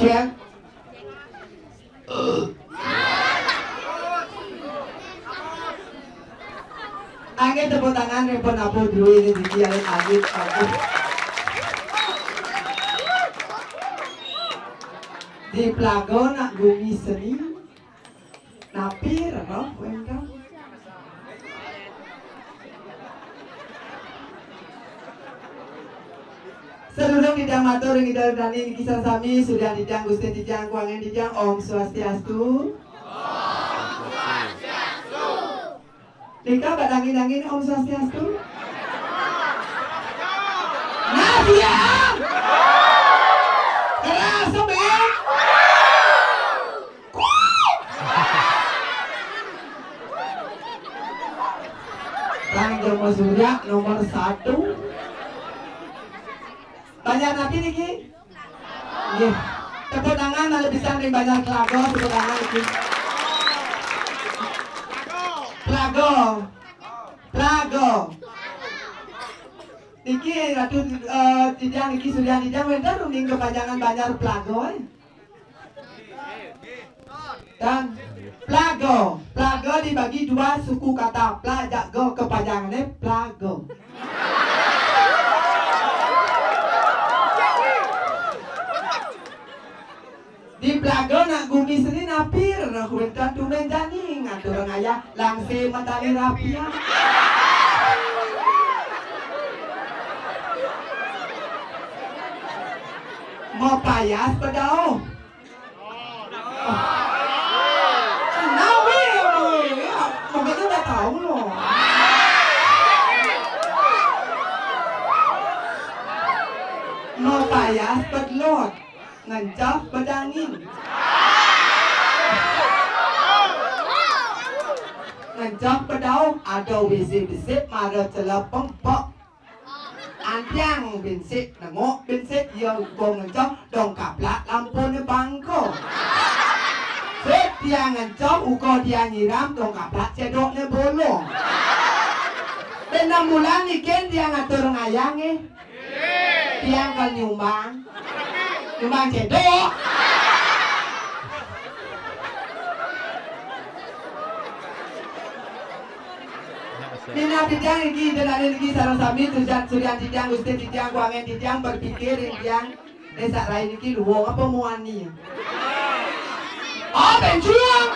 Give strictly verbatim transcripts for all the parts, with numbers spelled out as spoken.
Cek. Angge tepuk tangan ring penabuh druene niki, alit-alit, bagus. Di Plago nak gumi seni. Napi rerauh wénten? Sadurung titiang matur ring Ida dané niki sareng sami, sudiang titiang, Gusti titiang, kuangan titiang, Om Swastiastu. Nika, Pak Dangi-dangi, Om Swastiastu. Nah, siap. Keras, sampai. Kang Joko Surya nomor satu. Banyak napi niki? Nggih. Tepuk tangan kalau bisa ring Banjar Telaga, tepuk tangan iki. Telaga. Telaga. Niki Ratu, eh, Tijang niki Surya Tijang wénten uning kepanjangan Banjar Telaga, eh. Dan Plaga, Plaga dibagi dua suku kata, pla jak ga, kepanjangannya Plaga. Di Plaga nak gumi seni napi rereh wénten tumen jani ngatur ngayah langsé matali rapia. Mapayas pedauh. Nah, wéh, wéh, ya, mungkin udah tahu loh. Mapayas pedlot, ngencah bedangin. Ngencah pedauh, ada wisi besik, mara celep pengpok. Antiang binsik nengok binsik ia uko ngencah dong kaplak lampuné bangko. Sik tiang ngencah uko tiang nyiram dong kaplak cedokné bolong. Benam bulan ikin tiang atur ngayang eh. Tiang kan nyumbang. Nyumbang cedok. Minab titiang niki, ida dané niki sareng sami, Suryan, Suryan titiang, Gustin titiang, Kuangen titiang, berpikir ring tiang, désak rai niki luung apa muani? Oh, bencong.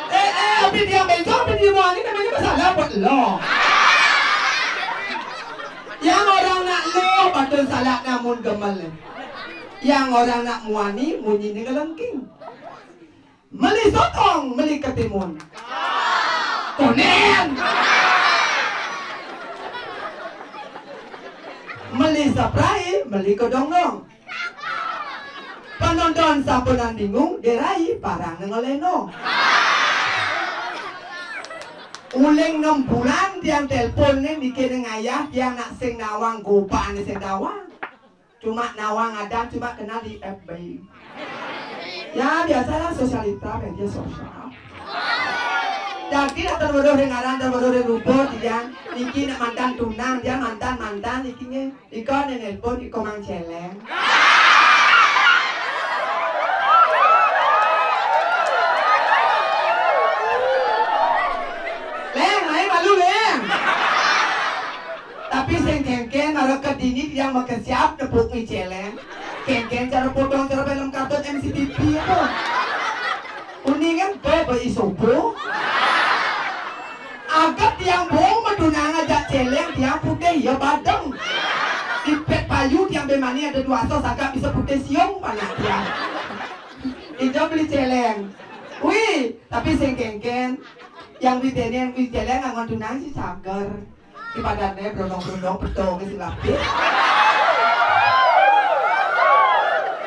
Eh, eh, api tiang bencong, api tiang muani, namanya masalah buat lo. Yang orang nak lo, patut salah namun gemel. Yang orang nak muani, munyi ni kelengking. Meli sotong, meli ketimun. Konén. Meli saprai, meli kedongdong. Penonton sampunang bingung, derai parang ngelenong. Uling enam bulan tiang telepon nih, bikin ngayah, tiang nak sing nawang goban sing nawang. Cuma nawang adan, cuma kenal di F B. Ya, biasalah sosialita, media sosial. Jadi, nak terweruh ring aran, terweruh ring rupa, tiang, niki nak mantan tunang, dia mantan-mantan, niki nge, iko nih nelpon, iko Mang Celeng. Leng, mai malu, Leng. Tapi sing kénkén, mara kedini tiang makesiab nepuk mi Celeng. Kénkén cara potong, cara film kartun M C P P apa. Uningan ba, ba isobo. Agat tiang bong madunang ajak Celeng, tiang putih ya badeng. Ipet payu tiang bemani ada dua sos agak bisa putih siung panak tiang. Ijo beli Celeng. Wih, tapi sing kénkén. Yang beli Celeng, beli Celeng nggak ngadunang si cager. Di padanné brondong-brondong, pedong, sing lapis.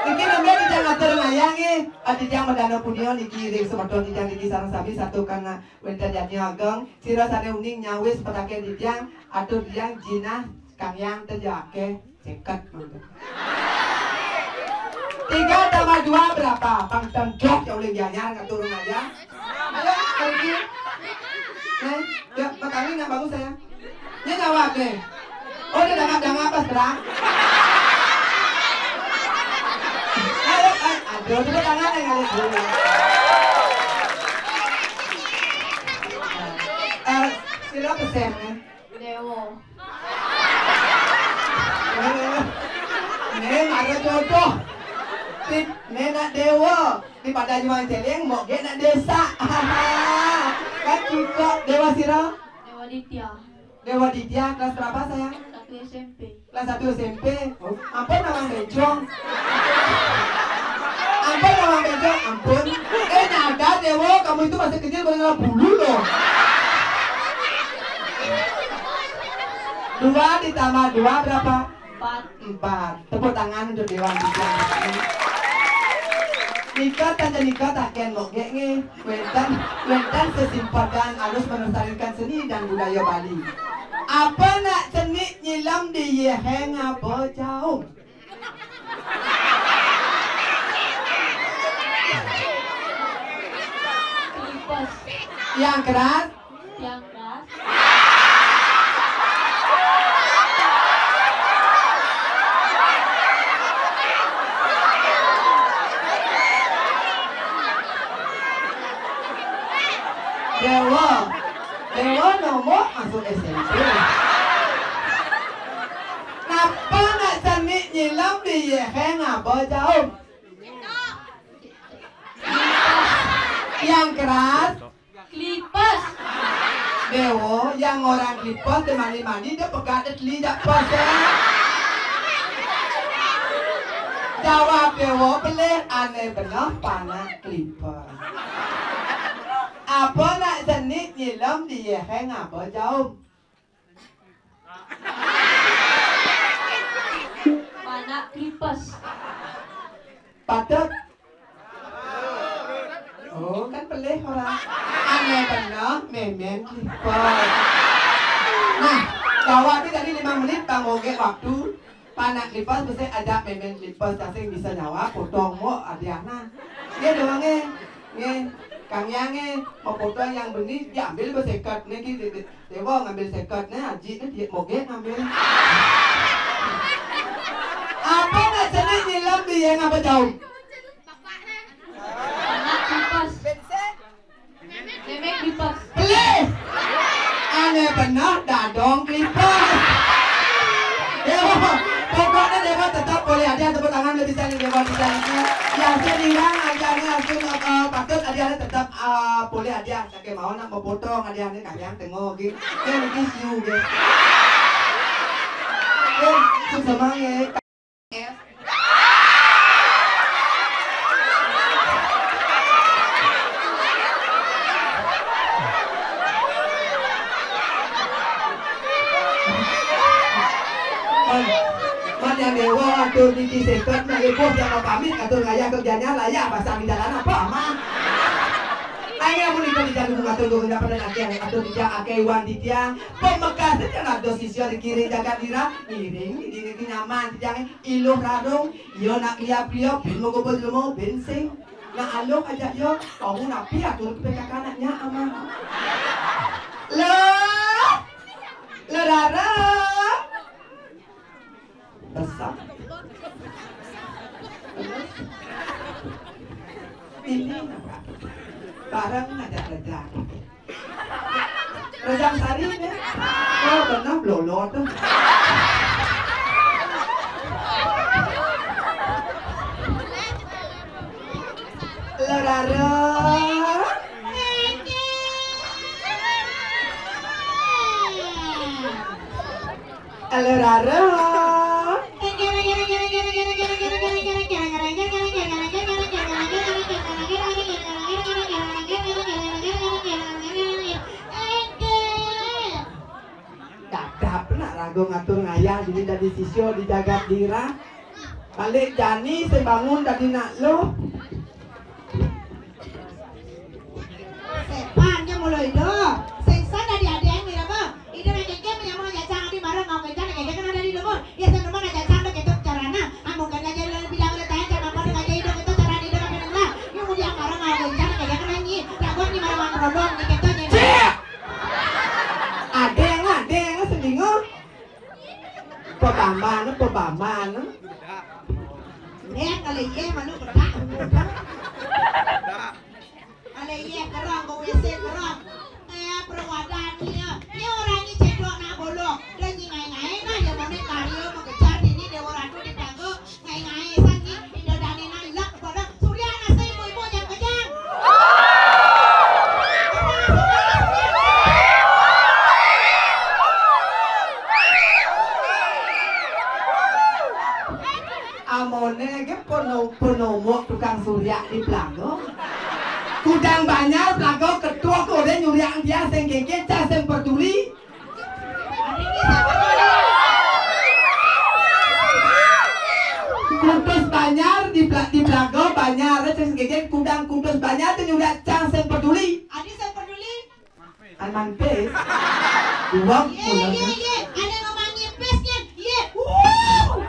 Niki nembé titiang atur ngayang, eh. Adi tiang madana punia niki ring semeton titiang niki sareng sami satu karena wénten jani ageng. Sira sané uning nyawis petaken titiang, atur tiang jinah kang yang tejaké seket mangga. Tiga tambah dua berapa? Pang tengkok ya ulih nyanyar ngatur ngayang. Ayo, pergi. Nih, yuk, pertanyaan yang bagus saya. Ini jawab nih. Oh, dia dangap-dangap pas terang. Ayo, ayo, aduh, tepuk tangan yang ngalir dulu. Eh, sila pesen nih. Dewa. Né, mara jodoh. Tip, né nak dewa. Di pada Juang Celeng, mbok gé nak desa. Kan cocok. Dewa sira? Dewa Ditya. Dewa Ditya, kelas berapa, sayang? Satu S M P. Kelas satu S M P. Oh, ampun, Abang Bencong. Ampun, Abang Bencong, ampun. Eh, nyadar, Dewa, kamu itu masih kecil, baru ngelah bulu, loh. Dua ditambah dua berapa? Empat. Empat. Tepuk tangan untuk Dewan Bintang. Nika tanda nika taken mok gek nggih. Wénten, wénten sesimpatan alus melestarikan seni dan budaya Bali. Apa nak cenik nyilam di yeheng apa jauh? Yang keras. Yang keras. Dewa. Dewa nomor masuk S M P. Napa nak cenik nyilem di yeheng apa jaum? Yang keras. Klipes. Dewa, yang orang klipes di mandi-mandi dia pegat di teli jak pes, eh. Jawab Dewa, pelih ane beneh panak klipes. Apa nak cenik nyilem di yeheng apa jaum? Panak klipes. Patut. Oh, kan pelih orang. Ane beneh, memen klipes. Nah, jawab ni tadi lima menit, bang mogek waktu. Panak klipes mesti ajak memen klipes, sing bisa nyawab, potong mo adiah nah. Dia doang, eh. Nge, Kang Yang, eh, mau potong yang benih, diambil beseket ni, ki, di, di, Dewa ngambil seket ni, Aji ni dia mogek ngambil. Apa nak cenik nyilem di yeheng apa jaum? Panak klipes. Memen klipes. Pelih. Ane beneh dadong klipes. Dewa, pokoknya Dewa tetap polih adiah, tepuk tangan lebih sayang Dewa di sana. Ya, saya bilang adiahnya langsung, eh, patut adiahnya tetap, eh, polih adiah. Saking mau nak mau potong adiahnya kalian tengok gitu. Dia nanti siu gitu. Eh, susah banget. Man, man yang Dewa atur niki seket, nak lepoh jangan pamit, atur raya kerjanya, layah pasang di jalan apa, Ama? Ayo, mun ikut di jalan bunga tunggu, ndak pernah lagi yang atur di jalan, akeh iwan di tiang, pembekas itu nak dos sisya di kiri jagat dira, ngiring, di niki nyaman, di tiang, iluh radung, iyo nak liap-liap, bin mau gobol lemo, bin sing. Nak aluk aja yo, kamu napi atur ke P K K anaknya ama. Lo, lo rara. Besar. Ini apa? Barang ngajak rejang. Rejang sari ni. Oh, benar blolot tu. Lerara. Lerara. Dadap nak raga ngatur ngayah dini dadi sisya di jagat dira. Balik jani sing bangun dadi nak luh. Sepan nya mula ida. Sing san dadi adian ngira ba. Ida nak keke menyama ngajak cang adi mara ngau kencang nak keke kena dadi lumur. Iya, sing lumur ngajak cang dah ketuk carana. Amun kan ngajak ida bilang ida tanya cang apa dah ngajak ida ketuk carana ida nak kena ngelah. Yu mudiang mara ngau kencang nak keke kena nyi. Lagu ni mara wang rodong ni ketuk nyi. Cik! Ada yang ada yang sendinga. Pebamban, pebamban. Eh, kalau iya malu bedak. Kalau iya kerang, kau W C kerang. Eh, perwadan ni ya. Ni orang ni cedok nak bolong. Dia ni ngai-ngai nah, dia mau ni karya, mau kejar, dia ni Dewa Ratu di tangga. Ngai-ngai sang ni, Indo Dani nak lak pada Surya nasi ibu-ibu yang kejang. Amone ge pono-, ponomok tukang surya di Pelago. Kudang banjar Pelago ketua kode nyuriak dia sing keke, ca sing peduli. Kutus banjar di Pela-, di Pelago banjar sing keke, kudang kutus banjar tu nyuriak ca sing peduli. Adi sing peduli. Alman pes. Dua. Ye, ye, ye. Ada ngomong ngipis, ye. Ye. Wuh.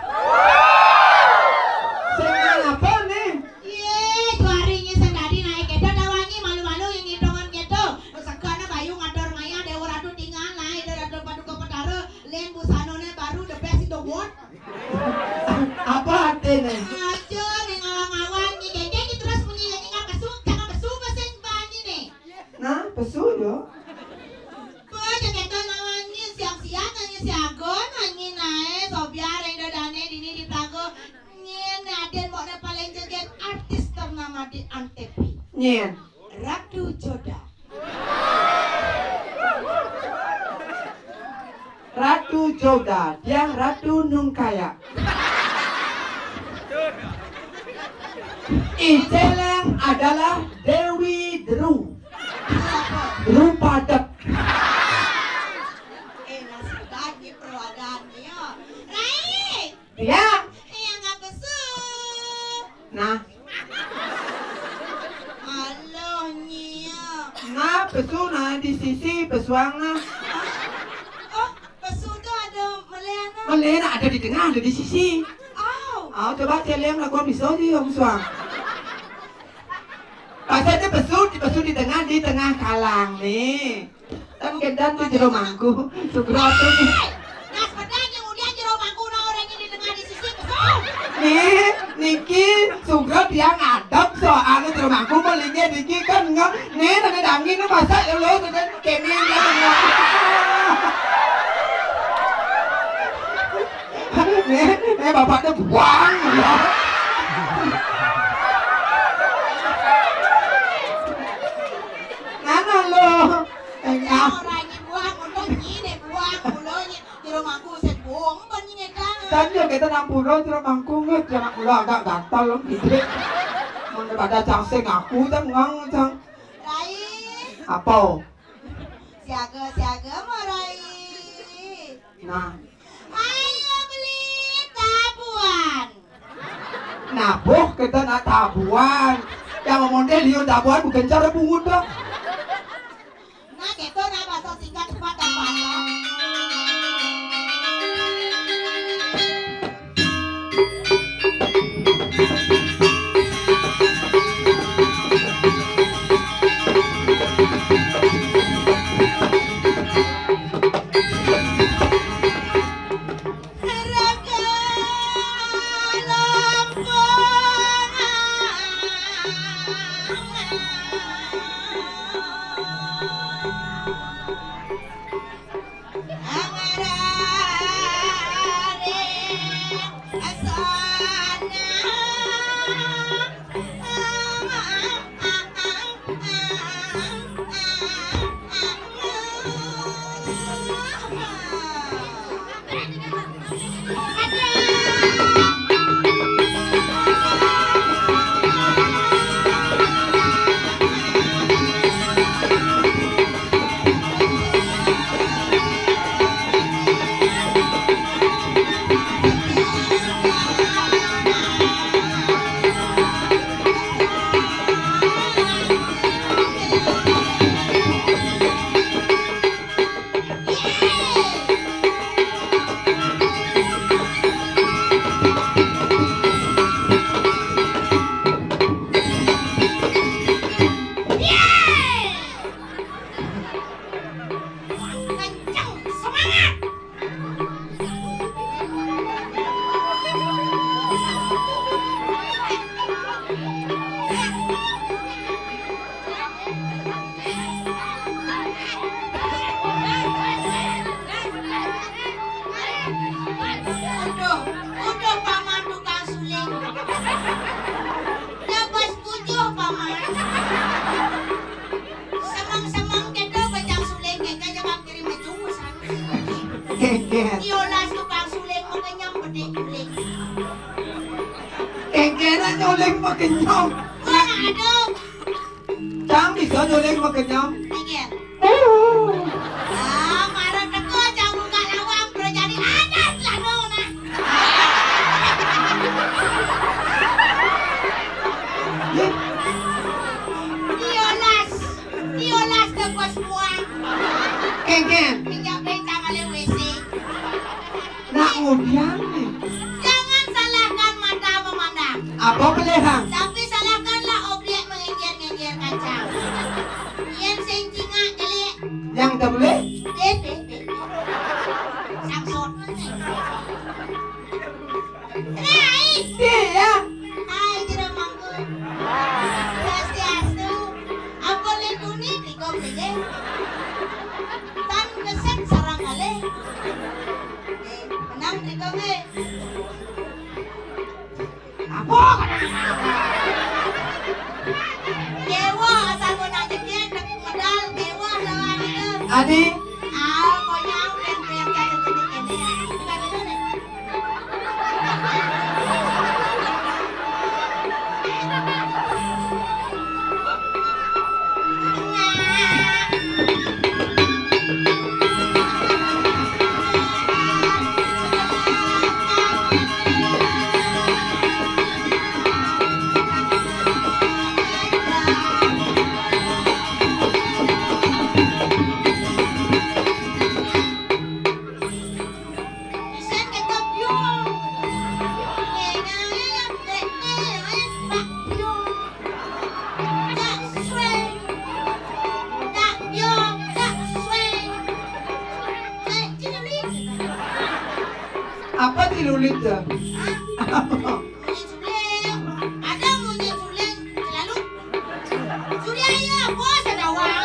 Sing apa ni? Ye, juari ni sendadi naik keto, dawangi malu-malu yang ngitungan keto. Seka Aja ning awang-awang ni, dadi terus muni ini nggak pesu, jangan pesu mesin banyi nih. Nah, pesu yo. Apa aja kita lawan ni, siang-siang nangis siaga, nangis nae, sobiar yang dadane dini di plaga. Nyen aden mbok ne paling jeget artis ternama di Antepi. Nyen. Ratu Joda. Ratu Joda, dia Ratu Nungkaya. Iceleng adalah Dewi Deru. Deru Padep. Eh, nasib baik ni perwadaannya. Rai! Iya. Yang apa su? Nah. Alah, nyia. Nah, pesu nah di sisi pesuang nah. Oh, pesu tu ada meliana. Meliana ada di tengah, ada di sisi. Oh. Oh, coba celeng lakukan bisa di yang suang. Pasal dia pesu, di pesu di tengah, di tengah kalang ni. Kan gendan tu jero mangku, sugro tu ni. Nas pedang yang udah jero mangku na orang ini di tengah di sisi pesu. Ni, niki sugro dia ngadep soalnya jero mangku melingnya niki kan ngok. Ni nane dangi ni masak dulu sudah kene dia ngok. Ni, ni bapak tu buang. Nana lo. Ora nyi buang, untung nyi nek buang, mulo nyi jero mangku sing buang, ben nyi ngedang. Dan yo kita nampura jero mangku nget, jero mangku agak gatal lho, gitu. Mun pada cang sing aku, cang ngang, cang. Rai. Apa? Siaga, siaga, mo, Rai. Nah. Ayo beli tabuan. Nabuh kita nak tabuan. Yang mondel liur tabuan bukan cara pungut dah. Nah, gitu nah bahasa singkat cepat dan panjang. Kenceng, semangat. Udah, udah paman tukang suling. Dah bos bujuh paman. Semang-semang kedo bajang suling keke jangan kirim baju sana. Keke. Yolas tukang suling mau kenyang bedik suling. Keke nak nyuling mau kenyang. Wah, aduh. Cang bisa nyuling makenyam. Inggih. Ah, marang teka cang buka lawang, terjadi adat lah no nah. Yolas, yolas ke pos buang. Kengken. Minyak becang ale W C. Nak ngudian nih. Jangan salahkan mata memandang. Apa pelihang? Tapi salahkanlah objek mengenjer-ngenjer kacang. Yen sing cingak kelik. Yang tak boleh? Deh, deh, deh. Samsut. Rai. Deh, Apa? Kéwala asal nak jegég, nak medal, kéwala lawan itu. Adi? Ah, pokoknya aku yang, yang cacat ini, ini. Bukan itu deh. Apa dilulit ya? Hah? Apa? Munyin suling. Ada munyin suling selalu. Suling aja, apa sandawang?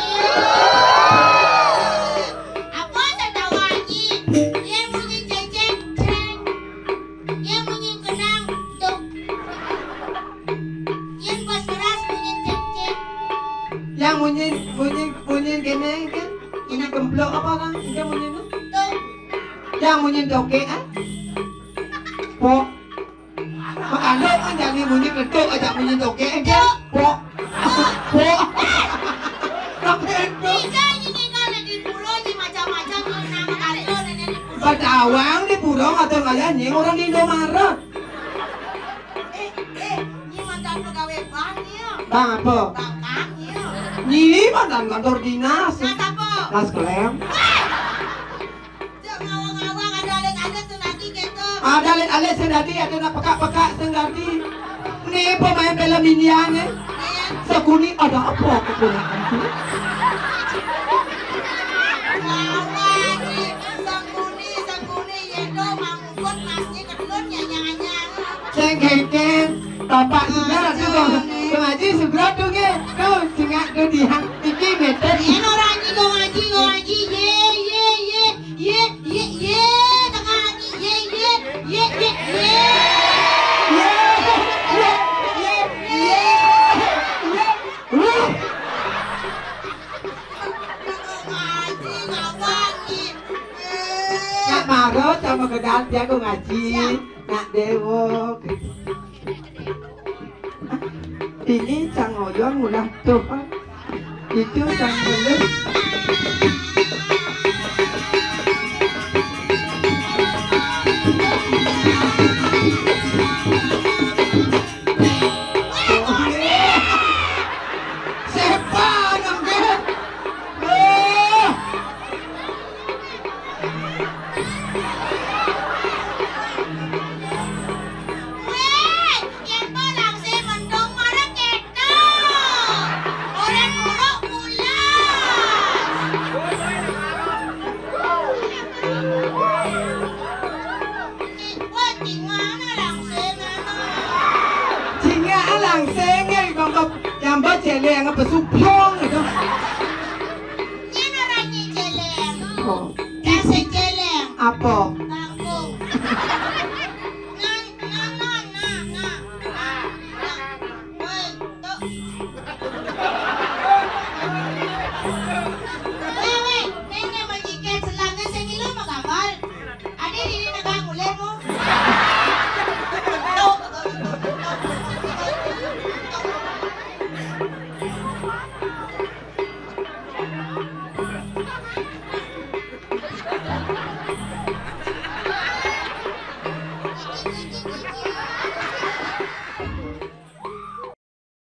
Apa sandawang? Dia munyin cecek, ceng. Dia munyin kenang, tuk. Dia pas keras munyin cecek. Yang munyin, munyin, munyin gini kan? Ini gemblok apa kan? Ini munyin tuh. Tuh. Yang munyin toke, ah? Pok. Makanya kan jadi munyi ketuk aja munyi toke, eh, dia. Pok. Pok. Sampai itu. Bisa ini kalau di pura ini macam-macam ini nama kali nenek di pura. Bacawang di pura atau kaya ini orang di Indomaret. Eh, eh, ini mantan pegawai bank ya. Bang apa? Bang Kang ya. Ini mantan kantor dinas. Mas apa? Mas Klem. Cek ngawang-ngawang, ada alit-alit sing dadi gitu. Ada alit-alit sing dadi, ada nak pekak-pekak sing dadi. Ni pemain film India ni. Iya. Sekuni ada apa keponakan tu? Ngawang ni, sekuni, sekuni, ya tu, Mang Ugut, masih kedun, nyanyang-nyanyang. Sing kengkeng, bapak sudah tu, Kong. Kong Haji sudah tu, nggih. Tu, cingak tu dihang, iki meter. Yen ora iki, Kong Haji, Kong Haji, ye, ye, ye. Ye, ye, ye, tengah lagi. Ye, ye, ye, ye, ye. Ye, ye, ye, ye, ye. Wah. Ngaji, ngawangi. Nak marot sama keganti aku ngaji. Siap. Nak dewok. Ini cang oyong ulah tuh. Itu cang belum. Sepan, oke. Eh. Wéh, yen to langsé mendung marang kéto. Ora muluk mulas. Wah, cingak langsé ngono. Cingak langsé ngé, kok nyambut jélé yang besubyung gitu. Yen ora nyi jélé. Oh. Kasih jélé. Apa? Kangkung. Nang, nang, nang, nang, nang, nang, nang. Woi, tuk.